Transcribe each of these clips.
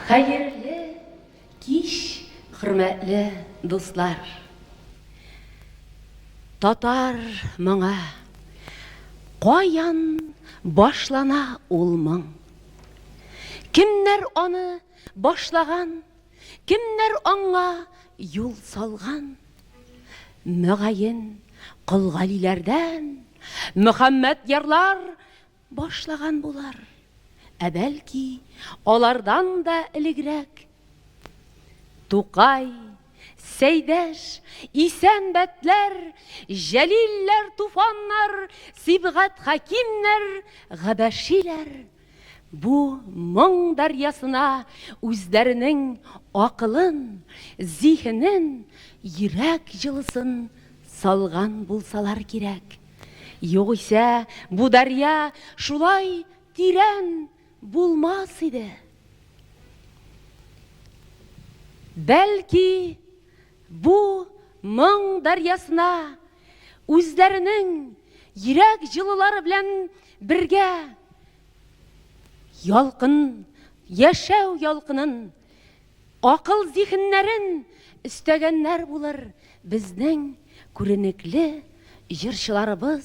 Хәерле кич, хөрмәтле дуслар! Татар моңы. Каян башлана ул моң? Кемнәр аны башлаган, кемнәр аңа юл салган? Мөгаен, Кол Галиләрдән, Мөхәммәдьярлар Башлаган булыр, ә бәлки, алардан да элегрәк. Тукай, Сәйдәш, Исәнбәтләр, Җәлилләр, Туфаннар, Сибгат Хәкимнәр, Габәшиләр бу моң дәрьясына үзләренең акылын, зиһенен, йөрәк җылысын салган булсалар кирәк. Югыйсә, бу дәрья шулай тирән булмас иде. Бәлки, бу моң дәрьясына үзләренең йөрәк җылылары белән бергә ялкын, яшәү ялкынын, Акыл-зиһеннәрен өстәгәннәр булыр безнең күренекле җырчыларыбыз,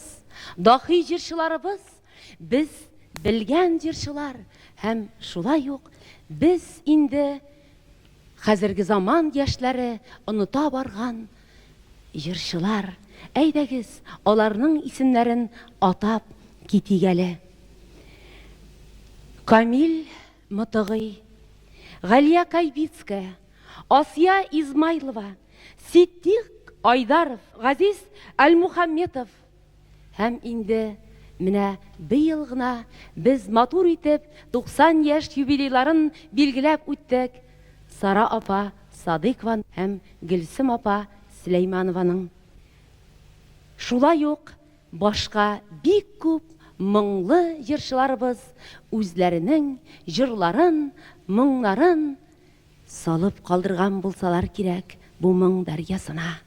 даһи җырчыларыбыз, без белгән җырчылар һәм шулай ук без инде хәзерге заман яшьләре оныта барган җырчылар. Әйдәгез, аларның исемнәрен атап китик әле. Камил Мотыгый, Галия Кайбицкая, Асия Измайлова, Ситдыйк Айдаров, Газиз Әлмухаметов һәм инде менә быел гына без матур итеп 90 яшь юбилейларын билгеләп үттек Сара апа Садыйкова һәм Гөлсем апа Сөләйманованың. Шулай ук Башка бик күп моңлы җырчыларыбыз үзләренең җырларын, моңнарын салып калдырган булсалар кирәк бу моң дәрьясына.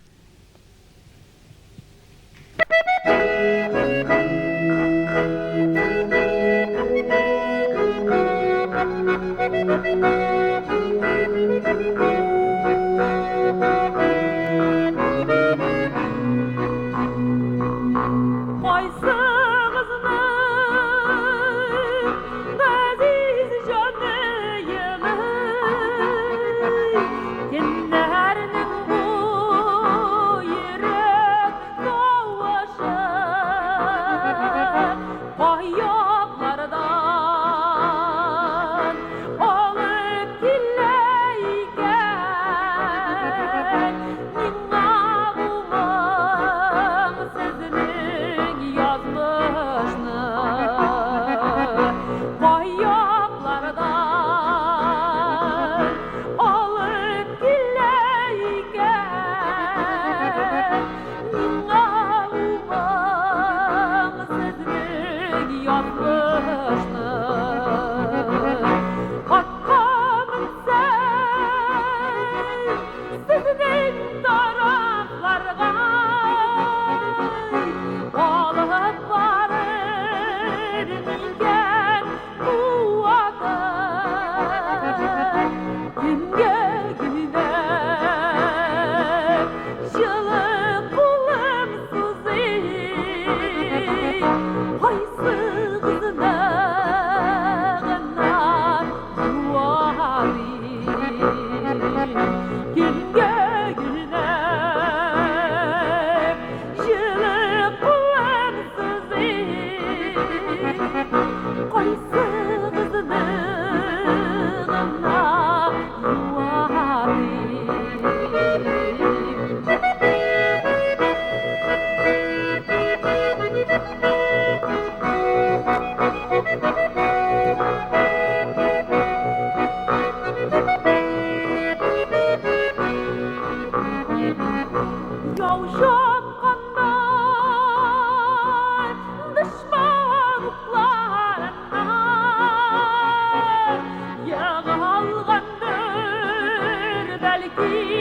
Бәлки.